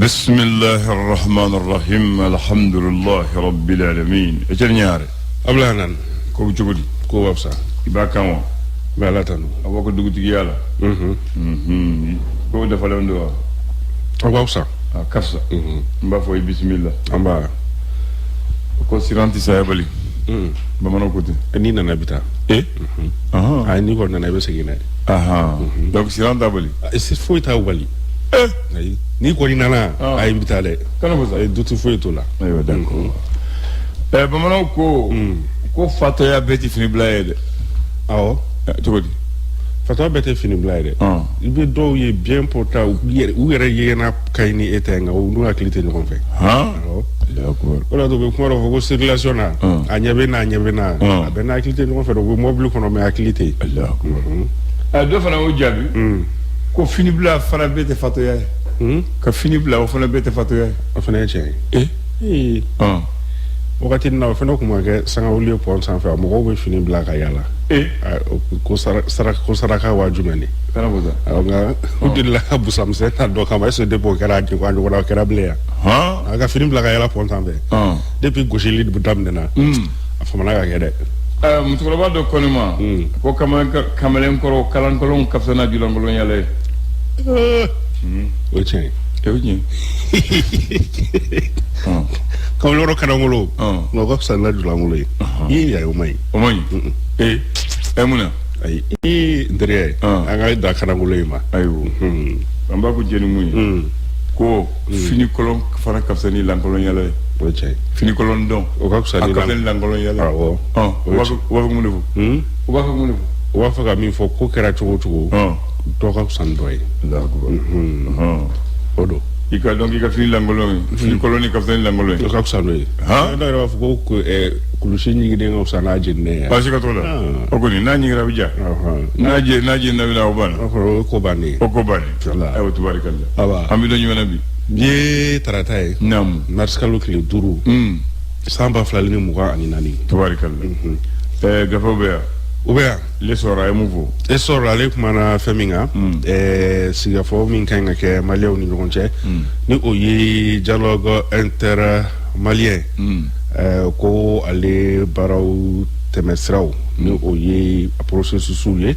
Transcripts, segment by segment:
بسم الله الرحمن الرحيم الحمد لله رب العالمين. Etienne Ɲare. Ablaye Nan. Ko bɛ cogo di? Ko b'a fisa. I b'a kan wa? N bɛ Ala tanu. A b'aw ka dugutigiya la. Ko dafalen don wa? A b'a fisa. A ka fisa. N b'a fɔ i bisimila. An b'a. Ko siran tɛ saya bali. Bamananw ko ten. N'i nana i bɛ taa. E? Ayi, n'i kɔni nana, i bɛ segin dɛ. Donc siran t'a bali. Foyi t'a bali. Ayi, n'i kɔni nana, ayi, i bɛ taa dɛ. Kana fɔ sa. Doute foyi t'o la. Ayiwa, d'accord. Bamananw ko ko fatɔya bɛɛ tɛ fini bila ye dɛ. Awɔ. Cogo di? Fatɔ bɛɛ tɛ fini bila ye dɛ. I bɛ dɔw ye bien portant, u yɛrɛ yena ka ɲi ni e ta ye, nka u n'u hakili tɛ ɲɔgɔn fɛ. Han? Awɔ. D'accord. O de y'a to u bɛ kuma dɔ fɔ ko circulation na, a ɲɛ bɛ na, a ɲɛ bɛ na, a bɛɛ n'a hakili tɛ ɲɔgɔn fɛ dɛ. U bɛ mobili kɔnɔ mais hakili tɛ yen. Allahu akbar. Dɔ fana y'o jaabi ko fini bila fana bɛɛ tɛ fatɔya ye. Ka fini bila, o fana bɛɛ tɛ fatɔya ye. O fana ye tiɲɛ ye. E? Ee, wagati na, o fana tun ma kɛ sangawuli ye pont sanfɛ, mɔgɔw bɛ fini bila ka yala. E? Ko ko saraka waa jumɛn de? Kana fɔ sa. Awɔ, nka u delila ka busamisɛn ta dɔ kama. Est ce que depuis o kɛra, a ɲɔgɔnna o kɛra bilen yan? A ka fini bila ka yala pont sanfɛ. Depuis gosili daminɛna, a famana ka kɛ dɛ. Musokɔrɔba dɔ ko ne ma ko kamalenkɔrɔ kalankolon ka fisa n'a julankolon yala ye. O ye tiɲɛ ye. E, o tiɲɛ. Kamalenkɔrɔ kalankolon, nka o ka fisa n'a julankolon ye. I ye yan, o man ɲi. O man ɲi? E ɛ, mun na? Ayi, ee, n terikɛ, an ka dan kalankolon in ma. Ayiwa, an b'a ko jɛni mun ye ko fini kolon fana ka fisa ni lankolon yala ye. O ye tiɲɛ ye. Fini kolon dɔn. O ka fisa a ni ka fisa ni lankolon yala ye. Awɔ. U b'a fɔ mun de fɔ? U b'a fɔ mun de fɔ? U b'a fɛ ka min fɔ, ko kɛra cogo o cogo, dɔ ka fisa ni dɔ ye. Allahu akbar. O don. I ka dɔn k'i ka fini lankolon ye, fini kolon ni ka fisa ni lankolon ye. O ka fisa n'o ye. Dɔw yɛrɛ b'a fɔ ko kulusi ɲiginnen ka fisa n'a jeninen ye. Baasi ka t'o la. O kɔni, n'a ɲigira, a bɛ ja. N'a je n'a bɛna, o banna. O fɔra, o ye ko bannen ye. O ko bannen. Voilà. Ayiwa, tubarikalla. Aba. An bɛ don jumɛn na bi? Bi ye tarata ye. Mars kalo tile 5, san 2024. Tubarikalla. Gafew bɛ yan? O bɛ yan. L'Essor, a ye mun fɔ? Essor, ale kumana fɛn min kan, sigikafɔ min ka ɲi ka kɛ maliyɛnw ni ɲɔgɔn cɛ, ni o ye dialogue inter malien, ko ale baaraw tɛmɛsiraw, ni o ye processus ye,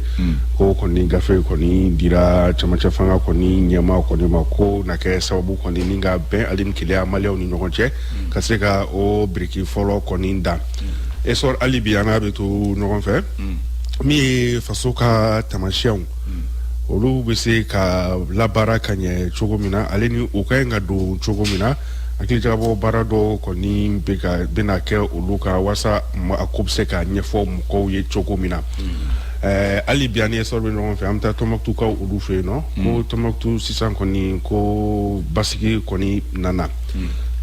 ko kɔni gafe kɔni dira cɛmancɛ fanga kɔni ɲɛmaa kɔni ma, ko na kɛ sababu kɔni ni ka bɛn ale ni kelenya maliyɛnw ni ɲɔgɔn cɛ, ka se ka o biriki fɔlɔ kɔni da. Essor, hali bi an n'a bɛ to ɲɔgɔn fɛ. Min ye faso ka taamasiyɛnw, olu bɛ se ka labaara ka ɲɛ cogo min na, ale ni u ka ɲi ka don cogo min na, hakilijagabɔ baara dɔw kɔni bɛ ka bɛna kɛ olu kan, walasa a ko bɛ se ka ɲɛfɔ mɔgɔw ye cogo min na. Hali bi an ni Essor bɛ ɲɔgɔn fɛ. An bɛ taa Tɔnbɔkutukaw olu fɛ yen nɔ, ko Tɔnbɔkutu sisan kɔni, ko basigi kɔni nana.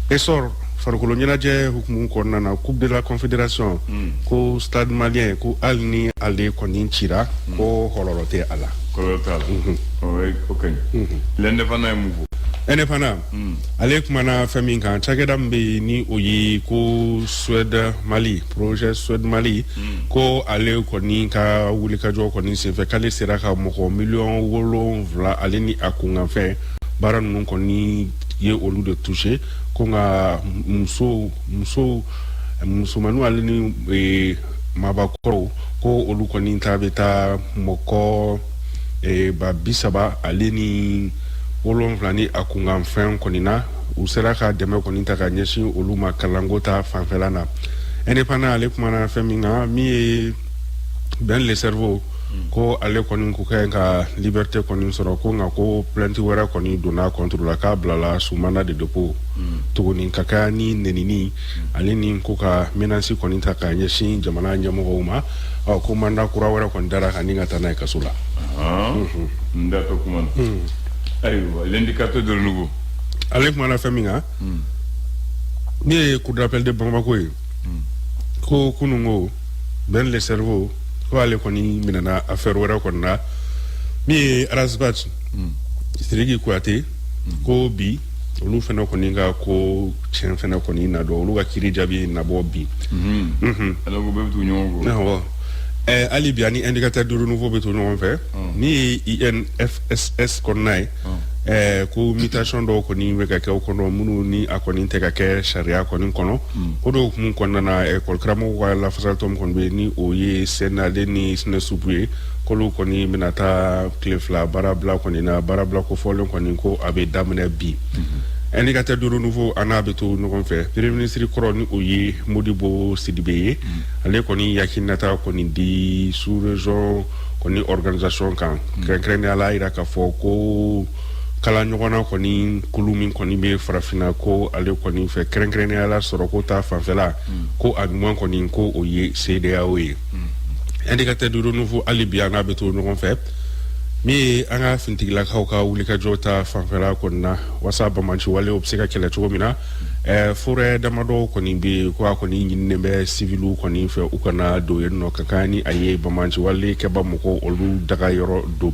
Essor, farikolo ɲɛnajɛ hukumu kɔnɔna na, Coupe de la Confédération, ko Stade Malien, ko hali ni ale kɔni cira, ko hɔlɔlɔ tɛ a la. Kɔlɔlɔ t'a la. O ka ɲi. L'Indépendant ye mun fɔ? Indépendant, ale kumana fɛn min kan, cakɛda min bɛ yen ni o ye ko Suède Mali, projet Suède Mali, ko ale kɔni ka wulikajɔ kɔni senfɛ, k'ale sera ka mɔgɔ 7 miliyɔn ale ni a kunkanfɛn baara ninnu kɔni ye olu de touché, ko nka muso musomaninw ale ni maabakɔrɔw, ko olu kɔni ta bɛ taa mɔgɔ 37,000 ni a kunkanfɛn kɔni na. U sera ka dɛmɛ kɔni ta ka ɲɛsin olu ma kalanko ta fanfɛla na. Indépendant, ale kumana fɛn min kan, min ye Ben le Cerveau, ko ale kɔni ko ka ɲi ka liberté kɔni sɔrɔ, ko nka ko plainte wɛrɛ kɔni donna contre la, k'a bilala sous mandat de dépôt tuguni, ka kɛ ni nenini ale ni ko ka menace kɔni ta ka ɲɛsin jamana ɲɛmɔgɔw ma. Ɔ, ko mandat kura wɛrɛ kɔni dara kan ni ka taa n'a ye kaso la. N da to kuma na. Ayiwa, L'Indicateur de Renouveau. Ale kumana fɛn min kan, min ye Cour d'appel de Bamako ye, ko kunun ko Ben le Cerveau, ko ale kɔni minɛna affaire wɛrɛ kɔni na. Min ye Ras Bath, Sidiki Kuyate, ko bi olu fɛnɛ kɔni ka ko tiɲɛ fɛnɛ kɔni na dɔn, olu ka kiiri jaabi nabɔ bi. Alors ko bɛɛ bɛ tugu ɲɔgɔn kɔ. Awɔ. Hali bi ani Indicateur du Renouveau bɛ to ɲɔgɔn fɛ. Min ye INFSS kɔnɔna ye. Ko mutation dɔw kɔni bɛ ka kɛ o kɔnɔ, minnu ni a kɔni tɛ ka kɛ sariya kɔni kɔnɔ. O de hukumu kɔnɔna na, ekɔli karamɔgɔw ka lafasalitɔn min kɔni bɛ yen, ni o ye CNAD ni SNESUP ye, k'olu kɔni bɛna taa tile 2 baarabila kɔni na. Baarabila kofɔlen kɔni, ko a bɛ daminɛ bi. Indicateur du Renouveau, an n'a bɛ to ɲɔgɔn fɛ. Premier ministre kɔrɔ, ni o ye Modibo Sidibe ye, ale kɔni hakilinata kɔni di sous région kɔni organisation kan. Kɛrɛnkɛrɛnnenya la, a yira k'a fɔ ko kala ɲɔgɔnna kɔni kulu min kɔni bɛ farafinna, ko ale kɔni fɛ, kɛrɛnkɛrɛnnenya la sɔrɔko ta fanfɛla, ko a ɲuman kɔni, ko o ye CEDEAO ye. Indicateur du Renouveau, hali bi an n'a bɛ to ɲɔgɔn fɛ. Min ye an ka finitigilakaw ka wulikajɔ ta fanfɛla kɔni na, walasa banbaanci walew bɛ se ka kɛlɛ cogo min na, forêt damadɔ kɔni bɛ yen, ko a kɔni ɲininen bɛ civiliw kɔni fɛ, u kana don yen nɔ, ka kan ni a ye banbaanci wale kɛba mɔgɔw olu daga yɔrɔ don.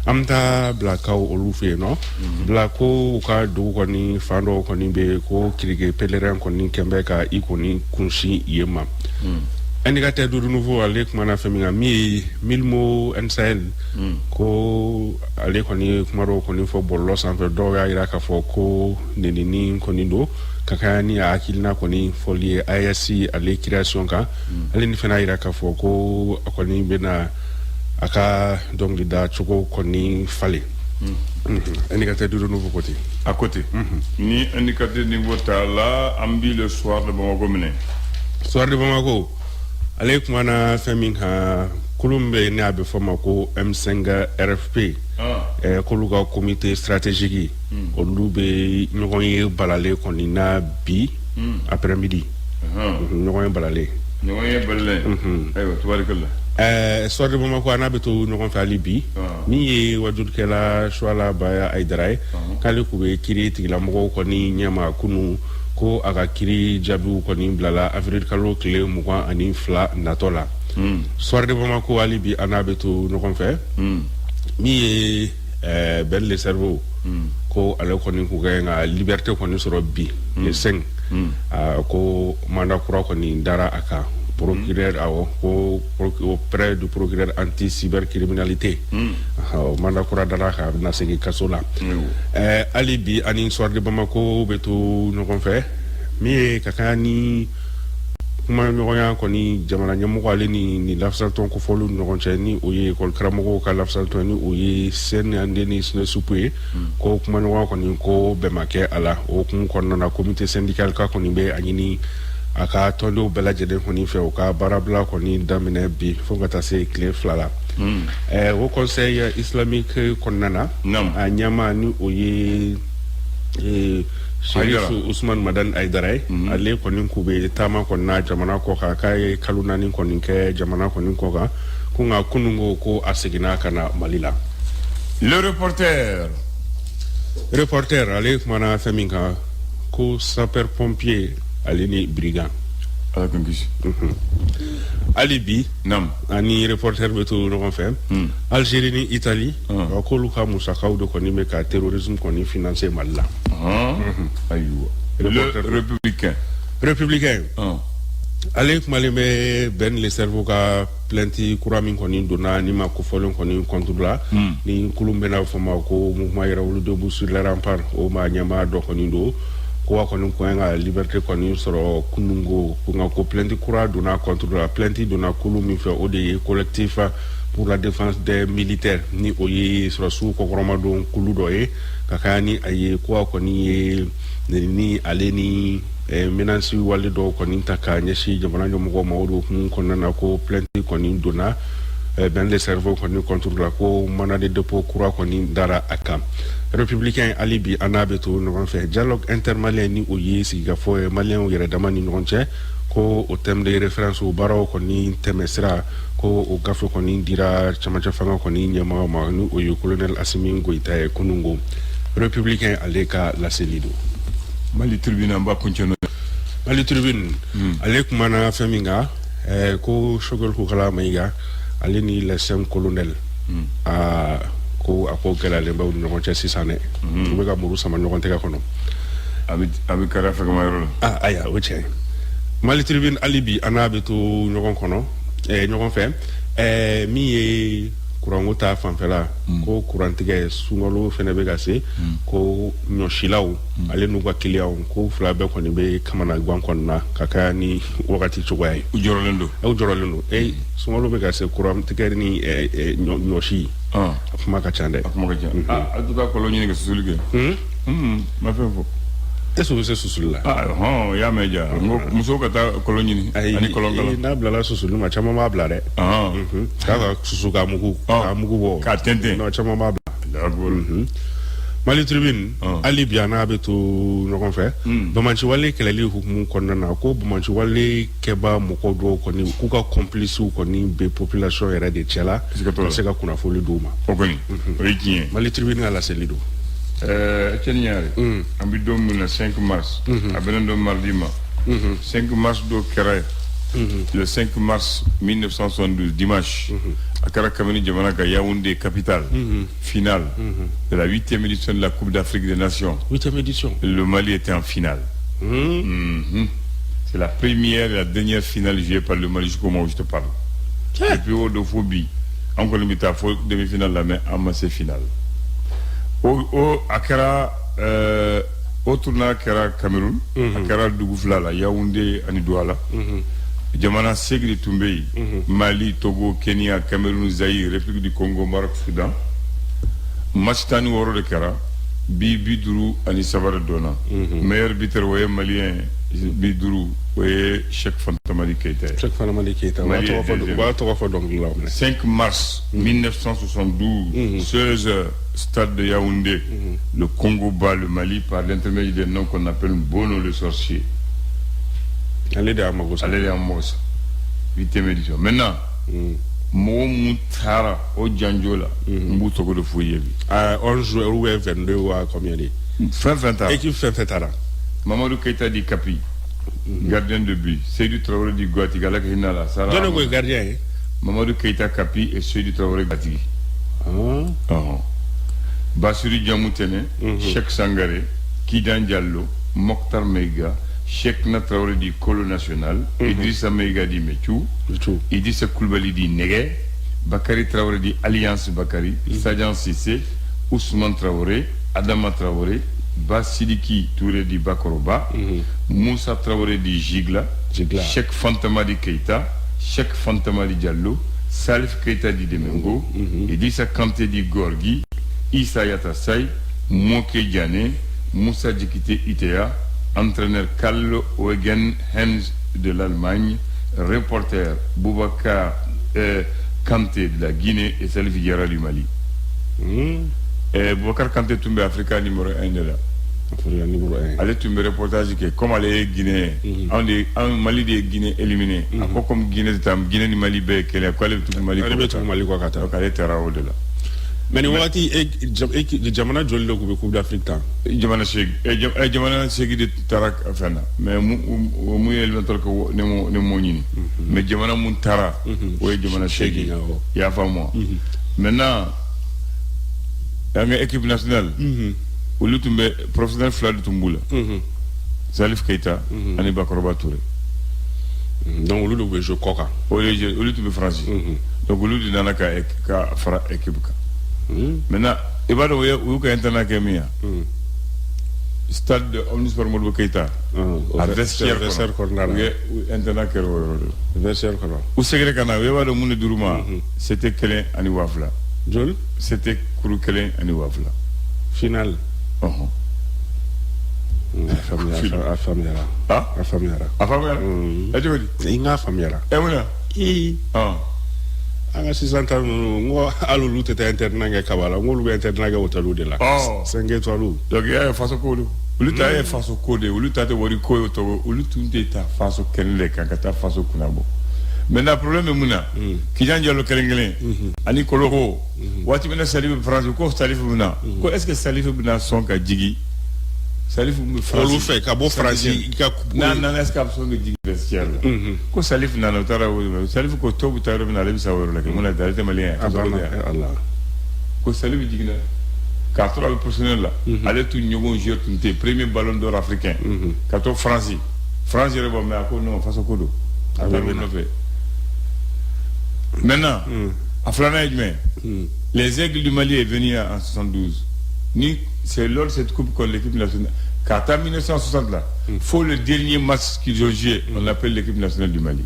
An bɛ taa Bilakaw olu fɛ yen nɔ. Bila ko u ka dugu kɔni fan dɔw kɔni bɛ yen, ko criquet pèlerin kɔni kɛn bɛ ka i kɔni kunsin yen ma. Indicateur du Renouveau, ale kumana fɛn min kan, min ye Milmo NSAL, ko ale kɔni ye kuma dɔw kɔni fɔ bɔlɔlɔ sanfɛ. Dɔw y'a jira k'a fɔ ko nenini kɔni don, ka kan ni a hakilina kɔni fɔli ye AES ale création kan. Ale ni fana y'a jira k'a fɔ ko a kɔni bɛna a ka dɔnkilida cogo kɔni falen. Indicateur du Renouveau côté. À côté. Ni indicateur niveau ta la, an bi Le Soir de Bamako minɛ. Soir de Bamako, ale kumana fɛn min kan, kulu min bɛ yen, ni a bɛ fɔ ma ko M5 RFP, k'olu ka comité stratégique, olu bɛ ɲɔgɔn ye balalen kɔni na bi après midi. Ɲɔgɔn ye balalen. Ɲɔgɔn ye balalen. Ayiwa, tubarikala. Soir de Bamako, a n'a bɛ to ɲɔgɔn fɛ hali bi. Min ye wajulikɛla Suala Baya Ayidara ye, k'ale k'u bɛ kiiri tigilamɔgɔw kɔni ɲɛma kunun, ko a ka kiiri jaabiw kɔni bilala avril kalo tile 22 natɔ la. Soir de Bamako, hali bi an n'a bɛ to ɲɔgɔn fɛ. Min ye Ben le Cerveau, ko ale kɔni k'u kɛ ka liberté kɔni sɔrɔ bi le 5, ko mandat kura kɔni dara a kan, procureur, awɔ, ko auprès du procureur anti cybercriminalité, mandat kura dara a kan, a bɛna segin kaso la. Hali bi ani Soir de Bamako bɛ to ɲɔgɔn fɛ. Min ye ka kan ni kuma ɲɔgɔnya kɔni jamana ɲɛmɔgɔ ale ni lafasalitɔn kofɔliw ni ɲɔgɔn cɛ, ni o ye ekɔli karamɔgɔw ka lafasalitɔn, ni o ye CND ni SNESUP ye, ko kumaɲɔgɔnya kɔni, ko bɛn ma kɛ a la. O hukumu kɔnɔna na, comité syndical ka kɔni bɛ a ɲini a ka tɔndenw bɛɛ lajɛlen kɔni fɛ, u ka baarabila kɔni daminɛ bi fo ka taa se tile 2 la. O Conseil islamique kɔnɔna na, a ɲɛmaa, ni o ye Sherif Usman Madani Ayidara ye, ale kɔni k'u bɛ taama kɔni na jamana kɔ kan, k'a ye kalo 4 kɔni kɛ jamana kɔni kɔ kan, ko nka kunun ko a seginna ka na Mali la. Le Reporter. Reporter, ale kumana fɛn min kan, ko sapeur pompier ale ni brigand. Ala k'an kisi. Hali bi ani Reporter bɛ to ɲɔgɔn fɛ. Algérie ni Italie, k'olu ka musakaw de kɔni bɛ ka terrorisme kɔni financer Mali la. Ayiwa. Le Républicain. Républicain, ale kumalen bɛ Ben le Cerveau ka plainte kura min kɔni donna ni ma kofɔlen kɔni contre la, ni kulu bɛna fɔ ma ko Mouvement Yɛrɛwolo debout sur les remparts, o ma ɲɛmaa dɔ kɔni don, ko a kɔni kun ka liberté kɔni sɔrɔ kunungo, ko nka ko plainte kura donna contre la. Plainte donna kulu min fɛ, o de ye Collectif pour la défense des militaires, ni o ye sɔrɔsiw kɔkɔrɔmadon kulu dɔ ye, ka kan ni a ye ko a kɔni ye ni ale ni menace wale dɔw kɔni ta ka ɲɛsin jamana ɲɛmɔgɔw ma. O de hukumu kɔnɔna na, ko plainte kɔni donna Ben le Cerveau kɔni contre la, ko mandat de dépôt kura kɔni dara a kan. Républicain, hali bi an n'a bɛ to ɲɔgɔn fɛ. Dialogue intermalien, ni o ye sigikafɔ ye maliyɛnw yɛrɛ dama ni ɲɔgɔn cɛ, ko o thème de référence, o baaraw kɔni tɛmɛsira, ko o gafe kɔni dira camancɛ fanga kɔni ɲɛmaaw ma, ni o ye colonel Assimi Goïta ye kunungo. Républicain ale ka laseli don. Mali Tribune, an b'a kuncɛ n'o ye. Mali Tribune, ale kumana fɛn min kan, ko Choguel Kokalla Maïga ale ni les 5 colonels, aa, ko a ko gɛlɛyalen bɛ u ni ɲɔgɔn cɛ sisan dɛ, u bɛ ka muru sama ɲɔgɔn tɛgɛ kɔnɔ. A bɛ kari fɛgɛma yɔrɔ la. Ah, ayiwa, o tiɲɛ. Mali Tribune, hali bi an n'a bɛ to ɲɔgɔn kɔnɔ, ɲɔgɔn fɛ. Min ye Kuranko ta fanfɛla, ko kurantigɛ, sunkalo fɛnɛ bɛ ka se, ko ɲɔsilaw ale n'u ka kiliyanw, ko fila bɛɛ kɔni bɛ kamanagan kɔnɔna ka kɛ ni wagati cogoya ye. U jɔrɔlen don. U jɔrɔlen don. E, sunkalo bɛ ka se, kurantigɛ ni ɲɔsi, a kuma ka ca dɛ. A kuma ka ca. Ah, a tɛ taa kɔlɔn ɲini ka susuli kɛ. N ma fɛn fɔ. Est ce que u bɛ se susuli la? Ah hɔn, y'a mɛn ja, n ko musow ka taa kɔlɔn ɲini ani kɔlɔn kala. N'a bilala susuli ma, caman b'a bila dɛ. K'a ka susu k'a mugu, k'a mugu bɔ. K'a tɛntɛn. Non, caman b'a bila. Mali Tribune, hali bi a n'a bɛ to ɲɔgɔn fɛ. Bamaciwale kɛlɛli hukumu kɔnɔna na, ko bamaciwale kɛba mɔgɔ dɔw kɔni, k'u ka complices kɔni bɛ population yɛrɛ de cɛla, ka se ka kunnafoni d'u ma. O kɔni, o ye tiɲɛ ye. Mali Tribune ka laseli don. Etienne Ɲare, an bɛ don min na, 5 mars, a bɛnnen don mardi ma. 5 mars dɔ kɛra ye, le 5 mars 1972, dimanche, a kɛra Cameroun jamana ka Yaoundé capitale, finale de la huitième édition de la Coupe d'Afrique des Nations. Huitième édition. Le Mali était en finale. C'est la première et la dernière finale jouée par le Mali jusqu'au moment où je te parle. Depuis o don fo bi, an kɔni bɛ taa fo demi-finale la, mais an ma se finale. O a kɛra o tournoi kɛra Cameroun, a kɛra dugu fila la, Yaoundé ani Douala. Jamana seegin de tun bɛ yen: Mali, Togo, Kenya, Cameroun, Zaïre, République du Congo, Maroc, Soudan. Match 16 de kɛra bi, 53 de donna. Meilleur buteur, o ye malien, bi duuru, o ye Cheikh Fantamadi Keita ye. Cheikh Fantamadi Keita, u b'a tɔgɔ fɔ dɔnkili la. 5 mars 1972, 16 heures, stade de Yaoundé, le Congo bat le Mali par l'intermédiaire d'un nom qu'on appelle Bono le sorcier. Ale de y'a mago sa. Ale de y'a mago sa. Huitième édition. Maintenant, mɔgɔ mun taara o janjo la, n b'u tɔgɔ de f'u ye bi. 11 joueurs ou bien 22 ou combien de? Fɛn fɛn taara. Équipe fɛn fɛn taara. Mamadou Keita dit Kapi, gardien de but. Seydou Traoré dit Guatigi, Ala ka hinɛ la. Sara. Jɔn de ko ye gardien ye? Mamadou Keita Kapi et Seydou Traoré Guatigi. Bassirou Diamoutene, Cheikh Sangaré, Kidan Diallo, Mokhtar Meiga, Cheikh Traoré dit Kolo National, Idrissa Meiga dit Mechou, Idrissa Koulibaly dit Nege, Bakary Traoré dit Alliance Bakary, Sadian Sissé, Ousmane Traoré, Adama Traoré, Basidiki Touré dit Bakoroba, Moussa Traoré dit Gigla, Gigla. Cheikh Fantamadi Keita, Cheikh Fantamadi Diallo, Salif Keita dit Demengo, Idrissa Kanté dit Gorgui, Issa Yatassaï, Moke Diané, Moussa Djikite Itea, entraîneur Karl Eugen Hens de l'Allemagne, reporter Boubacar Kanté de la Guinée et Salif Diarra du Mali. Boubacar Kanté tun bɛ Africa numéro 1 de la. Africa numéro 1. Ale tun bɛ reportage kɛ, comme ale ye Guinée, anw de, anw Mali de ye Guinée éliminé. A ko comme Guinée tɛ taa, Guinée ni Mali bɛɛ ye kelen ye, ko ale bɛ tugu Mali Ale bɛ tugu Mali kɔ ka taa. Donc ale taara o de la. Mais nin wagati, e jamana joli de tun bɛ Coupe d'Afrique tan? Jamana seegin, jamana seegin de taara fɛn na, mais mun ye éliminatoire kɛ, ne m'o ɲini. Mais jamana mun taara, o ye jamana seegin. I y'a faamu wa? Maintenant, an ka équipe nationale, olu tun bɛ professionnel fila de tun b'u la. Salif Keita ani Bakɔrɔba Touré. Donc olu de bɛ jouer kɔ kan. Olu tun bɛ France. Donc olu de nana ka fara équipe kan. Maintenant, i b'a dɔn u y'u ka internat kɛ min ye? Stade de Omnisport Modibo Keita. A vestiaire vestiaire kɔnɔna la. U ye internat kɛ o yɔrɔ de la. Vestiaire kɔnɔ. U seginna ka na, u b'a dɔn mun de dir'u ma? C'était kelen ani 2000. Joli? C'était kuru kelen ani 2000. Finale. Ɔhɔn. A faamuyara. Ah? A faamuyara. A faamuyara? Ɛ, cogo di? N k'a faamuyara. Ɛ, mun na? Ee. Ɔn. An ka sisan ta ninnu, n ko hali olu tɛ taa internat kɛ kaba la, n k'olu bɛ internat kɛ hôtel de la. 5 étoiles. Donc i y'a ye, faso ko don. Olu ta ye faso ko de ye, olu ta tɛ wari ko ye o tɔgɔ, olu tun tɛ taa faso kɛnɛ de kan ka taa faso kunna bɔ. Maintenant, problème bɛ mun na? Kijan Jalo kelen kelen ani Koloko, waati min na Salif bɛ France, ko Salif bɛ na, ko est ce que Salif bɛna sɔn ka jigin? Salif bɛ France. Olu fɛ ka bɔ France i ka. N'a nana, est ce que a bɛ sɔn ka jigin vestiaire la? Ko Salif nana, u taara o Salif ko tɔw bɛ taa yɔrɔ min na, ale bɛ sa o yɔrɔ la kɛ mun na, ale tɛ malien ye. A banna ala. Ko Salif jiginna k'a sɔrɔ a bɛ professionnel la, ale tun ɲɔgɔn joueur tun tɛ, premier ballon d'or africain, ka to France, France yɛrɛ bɔ, mais a ko non, faso ko don, a taara o nɔfɛ. Maintenant, A filanan ye jumɛn? Les Aigles du Mali est venu en 72. Ni c'est lors de cette coupe contre l'équipe nationale. Car en 1960 là, faut le dernier match qu'ils ont joué, on appelle l'équipe nationale du Mali.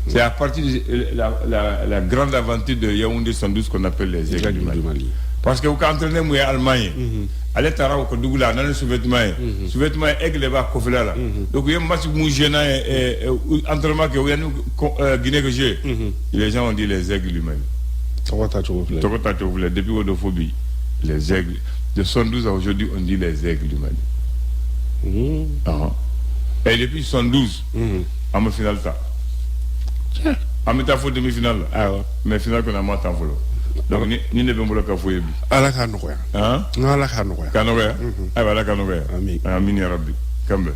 C'est à partir de la grande aventure de Yaoundé 72 qu'on appelle les Aigles du Mali. Du Mali. Parce que quand entraîneur mu ye Allemagne ye, ale taara u ka dugu la, a nana ni sous-vêtement ye. Sous-vêtement ye, aigle b'a kɔfɛla la. Donc u ye match mun joué n'a ye, entraînement kɛ, u ye ni Guinée ka joué. Les gens ont dit les Aigles du Mali. Tɔgɔ ta cogo filɛ. Tɔgɔ ta cogo filɛ. Depuis o don fo bi, les Aigles, de 72 à aujourd'hui, on dit les Aigles du Mali. Et depuis 72, an ma finale ta. An bɛ taa fo demi-finale la. Mais finale kɔni, an ma tan fɔlɔ. Donc ni ne bɛ n bolo ka fɔ ye bi. Ala k'a nɔgɔya. Han? N ko Ala k'a nɔgɔya. K'a nɔgɔya. Ayiwa, Ala k'a nɔgɔya. Amin. Amin ya rabbi. Kan bɛn.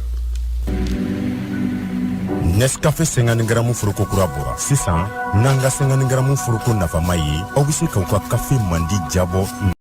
Nescafe 50 garamu foroko kura bɔra sisan. N'an ka 50 garamu foroko nafama ye, aw bɛ se k'aw ka kafe mandi jabɔ.